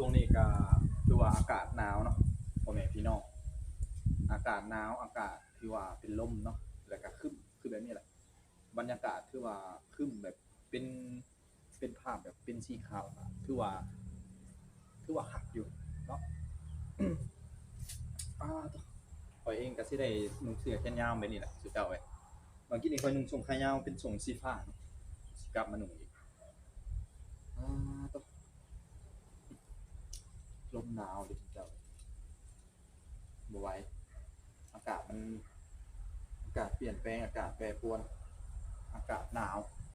ຊ່ວງນີ້ກໍຖືວ່າອາກາດໜາວເນາະ ພໍ່ແມ່ພີ່ນ້ອງ, ອາກາດໜາວ ອາກາດທີ່ວ່າເປັນລົມເນາະ ແລ້ວກໍຄຶ້ມ ຄືແບບນີ້ແຫຼະ. ບັນຍາກາດຖືວ່າຄຶ້ມ ແບບເປັນ ເປັນພາບແບບເປັນສີຂາວ ຖືວ່າ ຖືວ່າຄັກຢູ່ເນາະ. ອ້າ ຂ້ອຍເອງກໍຊິໄດ້ນຸ່ງເສື້ອແຂນຍາວແບບນີ້ແຫຼະ ຊຸມເຈົ້າເອີຍ. ບາງທີນີ້ຂ້ອຍນຸ່ງສົ້ງຂາຍາວ ເປັນສົ້ງສີຟ້າເນາະ, ຊິກັບມານຸ່ງອີກ. ອ້າ ລົມໜາວເດ້ ຊຸມເຈົ້າ, ບໍ່ໄຫວ. ອາກາດມັນ ອາກາດປ່ຽນແປງ ອາກາດແປປວນ ອາກາດໜາວ.